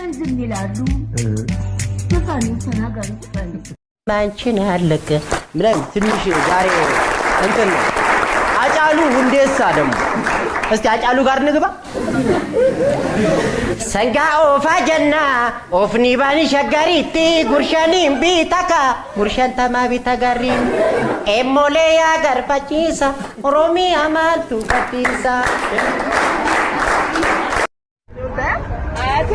ለምን ዝም ይላሉ? ዝፈኑ፣ ተናገሩ፣ ዝፈኑ። አንቺን አለቀ ምናምን ትንሽ ዛሬ እንትን ነው። አጫሉ ሁንዴሳ ደግሞ እስቲ አጫሉ ጋር ንግባ። ሰንጋ ኦፋ ጀና ኦፍኒ ባኒ ሸጋሪቲ ጉርሻኒን ቢታካ ጉርሻን ተማ ቢተጋሪ ኤሞሌ ያገርፋቺሳ ኦሮሚያ ማልቱ ቀጢሳ። አያቴ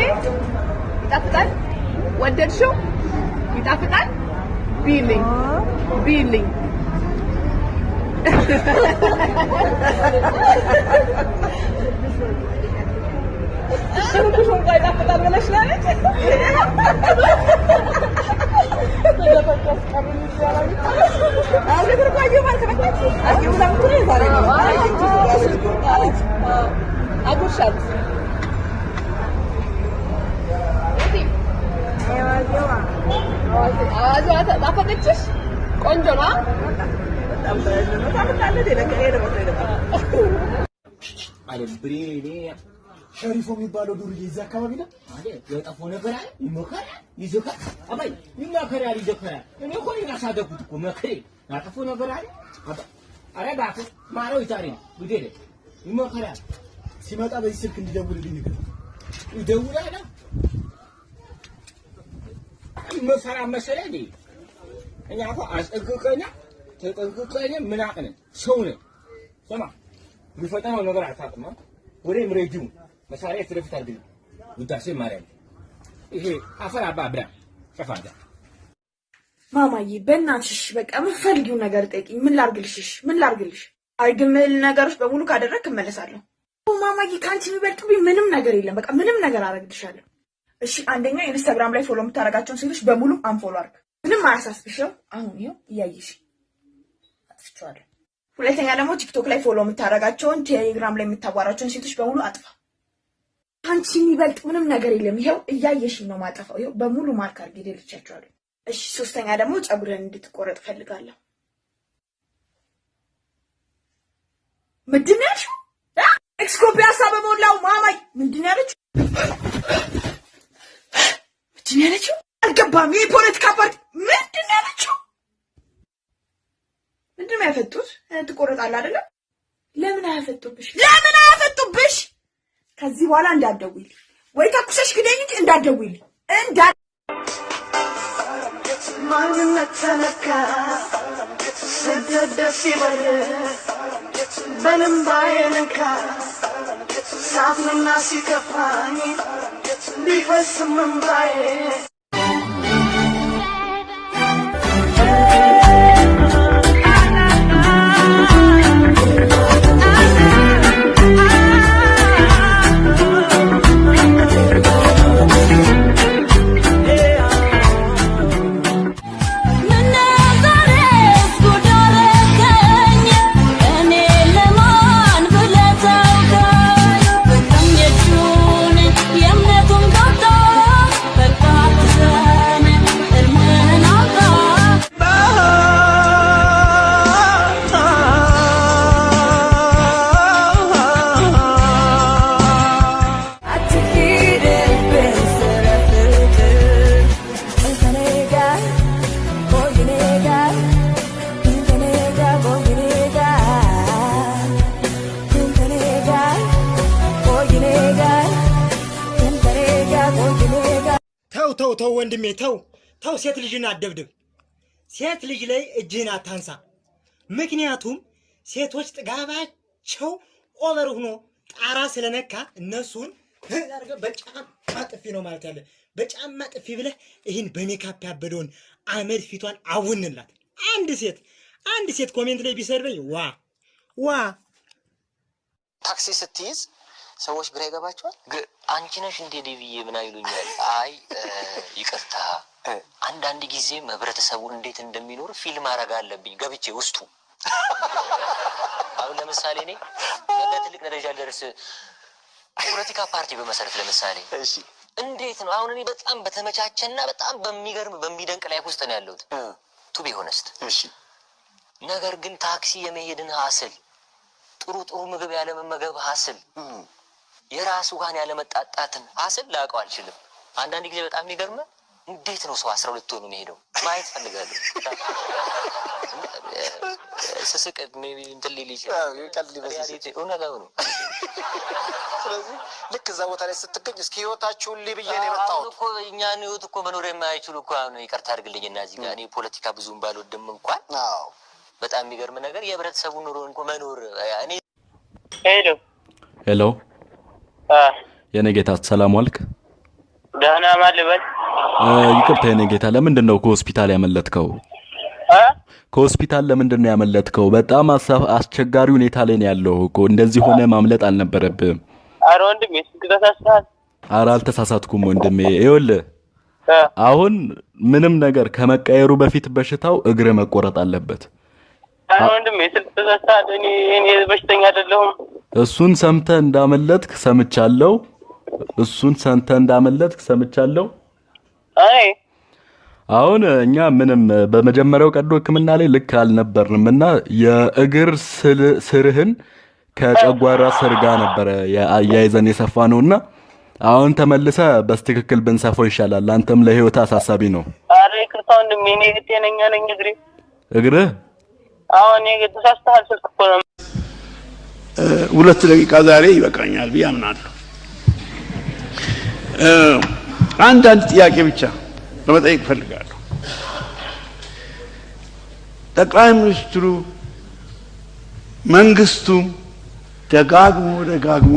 ይጣፍጣል። ወደድሽው? ይጣፍጣል። ቢልኝ ቢልኝ። ሽንኩሽ እንኳን ይጣፍጣል ብለሽ ነው አለች። አጉርሻት። አዋዜዋ ጣፈጠችሽ? ቆንጆ ነው። ሸሪፎ የሚባለው ዱርዬ እዚህ አካባቢ ነው። የጠፎ ነገር አለ፣ ይመከራል፣ ይዘከራል። አባይ ይመከራል፣ ይዘከራል። እኔ እኮ ነኝ ያሳደግኩት እኮ መክሬ ያጠፎ ነገር አለ። ኧረ እባክህ ማረው ይታሪ ግዴለ ይመከራል። ሲመጣ በዚህ ስልክ እንዲደውልልኝ ንገር። ይደውላል። መፈራ መሰለህ እንዴ? እኛ እኮ አስጠንቅቀኛ ተጠንቅቀን ምናቅ ነን፣ ሰው ነን። ስማ፣ የሚፈጠነው ነገር አታውቅም። ወሬም ረጅሙ መሳሪያ ፊት ለፊት አድርግልኝ። ውዳሴ ማርያም ይሄ አፈር አባ ብላ ጨፋዳ። ማማዬ በእናትሽ በቃ የምትፈልጊውን ነገር ጠይቂኝ። ምን ላርግልሽ? ምን ላርግልሽ? አይ ግን ምን ነገሮች በሙሉ ካደረግክ እመለሳለሁ። ማማዬ ከአንቺ የሚበልጥብኝ ምንም ነገር የለም። በቃ ምንም ነገር አረግልሻለሁ። እሺ አንደኛ ኢንስታግራም ላይ follow የምታደርጋቸውን ሴቶች በሙሉ unfollow አድርግ። ምንም አያሳስብሽ። ይኸው አሁን ይኸው እያየሽ አጥፍቼዋለሁ። ሁለተኛ ደግሞ ቲክቶክ ላይ follow የምታደርጋቸውን፣ ቴሌግራም ላይ የምታዋራቸውን ሴቶች በሙሉ አጥፋ። አንቺ የሚበልጥ ምንም ነገር የለም። ይኸው እያየሽኝ ነው ማጠፋው። ይኸው በሙሉ mark አድርጌ ደልቻቸዋለሁ። እሺ ሶስተኛ ደግሞ ፀጉርህን እንድትቆረጥ እፈልጋለሁ። ምንድን ነው ያልሽው? ኤክስኮ ፒያሳ በሞላው ማማይ ምንድን ነው ያለችው? ምንድን ነው ያለችው? አልገባም። ይህ ፖለቲካ ፓርቲ ምንድን ነው ያለችው? ምንድን ነው ያፈጡት? ትቆረጣለህ አይደለም? ለምን አያፈጡብሽ? ለምን አያፈጡብሽ? ከዚህ በኋላ እንዳትደውይልኝ ወይ ተኩሰሽ ግደኝ እንጂ እንዳትደውይልኝ እንዳ ማንነት ተነካ፣ ስደት ደስ ይበል፣ በእምባዬ ልንካ፣ ሳዝንና ሲከፋኝ ቢፈስም እምባዬ። ተው ተው ተው ወንድሜ ተው ተው፣ ሴት ልጅን አትደብድብ። ሴት ልጅ ላይ እጅህን አታንሳ። ምክንያቱም ሴቶች ጥጋባቸው over ሆኖ ጣራ ስለነካ እነሱን በጫማ ጥፊ ነው ማለት ያለ። በጫማ ጥፊ ብለህ ይህን በሜካፕ ያበደውን አመድ ፊቷን አውንላት። አንድ ሴት comment ላይ ቢሰድበኝ ዋ ዋ። ታክሲ ስትይዝ ሰዎች ግራ ይገባቸዋል። አንቺ ነሽ እንዴ ዴቪዬ ምን ይሉኛል። አይ ይቅርታ፣ አንዳንድ ጊዜም ህብረተሰቡ እንዴት እንደሚኖር ፊልም ማድረግ አለብኝ ገብቼ ውስጡ። አሁን ለምሳሌ እኔ ነገ ትልቅ ደረጃ ደርስ ፖለቲካ ፓርቲ በመሰረት ለምሳሌ እንዴት ነው አሁን እኔ በጣም በተመቻቸና በጣም በሚገርም በሚደንቅ life ውስጥ ነው ያለሁት to be honest። ነገር ግን ታክሲ የመሄድን hassle፣ ጥሩ ጥሩ ምግብ ያለመመገብ hassle፣ የራስ ውሃን ያለመጣጣትን hassle ላውቀው አልችልም። አንዳንድ ጊዜ በጣም የሚገርምህ እንዴት ነው ሰው 12 ሆኖ የሚሄደው ማየት ፈልጋለሁ። ስስቅ maybe እንትን ሊል ይችላል። Reality እውነታው ነው። ስለዚህ ልክ እዛ ቦታ ላይ ስትገኝ እስኪ ህይወታችሁን ልይ ብዬ ነው አሁን የመጣሁት። እኮ እኛን ህይወት እኮ መኖር የማይችሉ እኮ አሁን ይቅርታ አድርግልኝና እዚህ ጋር እኔ ፖለቲካ ብዙም ባልወድም እንኳን በጣም የሚገርም ነገር የህብረተሰቡ ኑሮ እንኳ መኖር እኔ ሄሎ። ሄሎ፣ የኔ ጌታ፣ ሰላም ዋልክ? ደህና፣ ማን ልበል? ይቅርታ የኔ ጌታ፣ ለምንድን ነው ከሆስፒታል ያመለጥከው? እ? ከሆስፒታል ለምንድን ነው ያመለጥከው? በጣም አስቸጋሪ ሁኔታ ላይ ነው ያለው እኮ። እንደዚህ ሆነ ማምለጥ አልነበረብህም። አረ ወንድሜ፣ ስልክ ተሳስተሃል። ኧረ አልተሳሳትኩም ወንድሜ። ይኸውልህ አሁን ምንም ነገር ከመቀየሩ በፊት በሽታው እግር መቆረጥ አለበት። አረ ወንድሜ፣ ስልክ ተሳስተሃል። እኔ በሽተኛ አይደለሁም። እሱን ሰምተህ እንዳመለጥክ ሰምቻለሁ። እሱን ሰምተህ እንዳመለጥክ ሰምቻለሁ። አይ። አሁን እኛ ምንም በመጀመሪያው ቀዶ ሕክምና ላይ ልክ አልነበርንም እና የእግር ስርህን ከጨጓራ ስር ጋር ነበረ አያይዘን የሰፋ ነውና አሁን ተመልሰ በስትክክል ብንሰፋው ይሻላል። አንተም ለህይወት አሳሳቢ ነው። አረ ይቅርታ ወንድሜ፣ እኔ ጤነኛ ነኝ። እግሬ እግርህ አሁን እኔ ተሳስተሃል። ስልክ እኮ ነው። 2 ደቂቃ ዛሬ ይበቃኛል ብዬ አምናለሁ። አንዳንድ ጥያቄ ብቻ ለመጠየቅ እፈልጋለሁ። ጠቅላይ ሚኒስትሩ መንግስቱ ደጋግሞ ደጋግሞ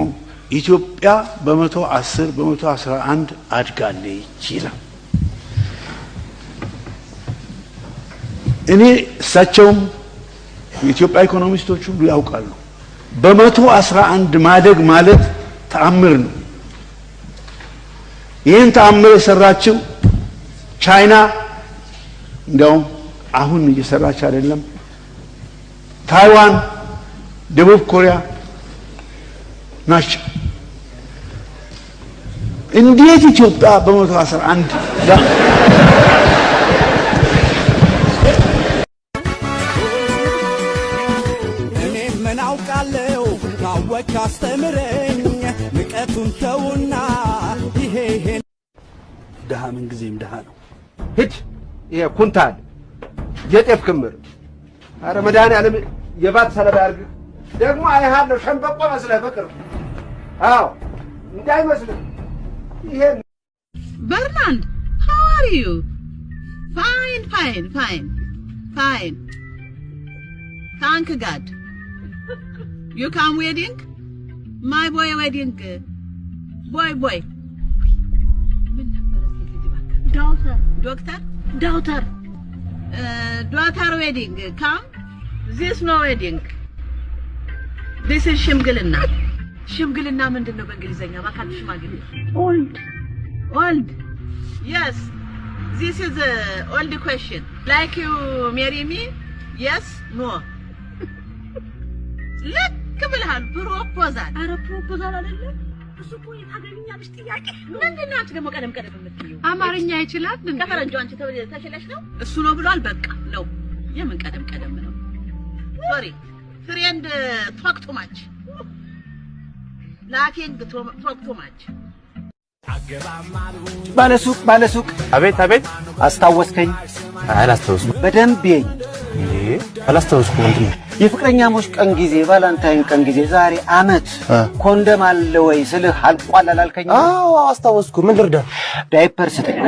ኢትዮጵያ በ110 በ111 አድጋለች ይላል። እኔ እሳቸውም የኢትዮጵያ ኢኮኖሚስቶች ሁሉ ያውቃሉ። በ111 ማደግ ማለት ተአምር ነው። ይህን ተአምር የሰራችው ቻይና እንዲያውም አሁን እየሰራች አይደለም። ታይዋን፣ ደቡብ ኮሪያ ናቸው። እንዴት ኢትዮጵያ በ111 እኔ ምን አውቃለሁ ካወቅ አስተምረኝ፣ ንቀቱን ተውና ይሄ ይሄ ድሃ ምንጊዜም ድሃ ነው። ሂድ፣ ይሄ ኩንታል የጤፍ ክምር፣ አረ መድኃኒዓለም የባት ሰለባ ያርግህ። ደግሞ አይሃለሁ ሸንበቆ መስለህ በቅርብ። አዎ፣ እንዳይመስልህ ይሄ Bernard, how are you? Fine, fine, fine, fine. Thank God. You come wedding? My boy wedding. Boy, boy. Daughter. Doctor? Daughter. Daughter wedding. Come? This no wedding. This is ሽምግልና። ሽምግልና ምንድን ነው በእንግሊዘኛ? እባካችሁ ሽማግሌ። Old. Old. Yes. This is a old question. Like you marry me? Yes? No. ልክ ብለሃል። Proposal። አረ proposal አይደለም እሱ እኮ፣ የታገቢኛለሽ ጥያቄ። ምንድን ነው አንቺ ደግሞ ቀደም ቀደም የምትይው? አማርኛ ይችላል እንዴ? ከፈረንጁ አንቺ ተችለሽ ነው? እሱ ነው ብሏል። በቃ ነው። የምን ቀደም ቀደም ነው? Sorry friend, talk too much, laughing, talk too much. ባለሱቅ፣ ባለሱቅ! አቤት፣ አቤት። አስታወስከኝ? አላስታውስኩም። በደንብ የኝ። አላስታውስኩም። ምንድን ነው? የፍቅረኛሞች ቀን ጊዜ፣ Valentine ቀን ጊዜ፣ ዛሬ አመት ኮንደም አለ ወይ ስልህ አልቋል አላልከኝ? አዎ፣ አስታወስኩ። ምን ልርዳ? ዳይፐር ስጠኝ።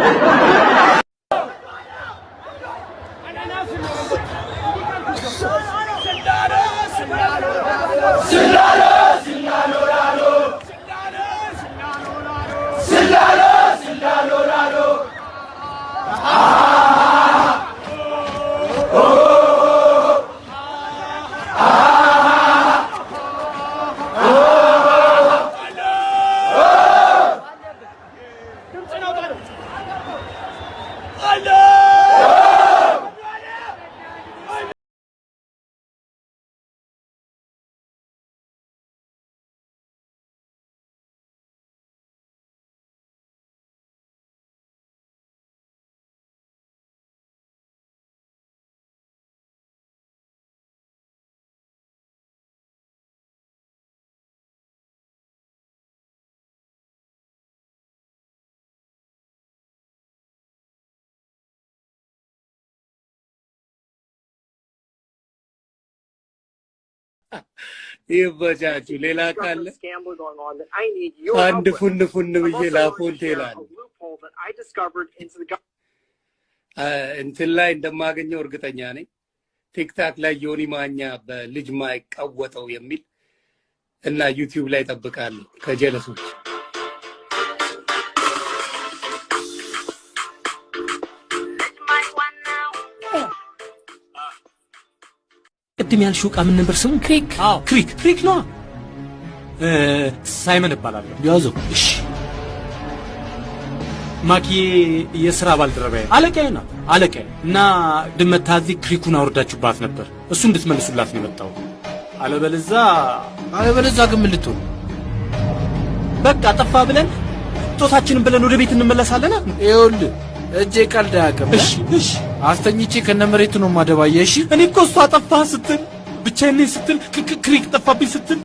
ይበቻችሁ። ሌላ ካለ አንድ ፉን ፉን ብዬ ላፎንቴ እላለሁ። እንትን ላይ እንደማገኘው እርግጠኛ ነኝ። TikTok ላይ ዮኒ ማኛ በልጅ ማይክ ቀወጠው የሚል እና YouTube ላይ ጠብቃለሁ ከጀለሶች። ቅድም ያልሽው ዕቃ ምን ነበር ስሙ? ክሪክ። አዎ ክሪክ፣ ክሪክ ነዋ። ሳይመን እባላለሁ። ያዘው። እሺ ማኪዬ የስራ ባልደረባዬ አለቃዬ ናት። አለቃዬ እና ድመት ታዚ ክሪኩን አውርዳችሁባት ነበር። እሱ እንድትመልሱላት ነው የመጣው። አለበለዛ ግን ምን ልትሆን? በቃ ጠፋ ብለን ጦታችንን ብለን ወደ ቤት እንመለሳለን። ይኸውልህ እጄ ቀልድ አያውቅም። እሺ እሺ፣ አስተኝቼ ከነመሬቱ ነው ማደባየ። እሺ እኔ እኮ እሷ ጠፋ ስትል ብቻዬን ነኝ ስትል ክሪክ ጠፋብኝ ስትል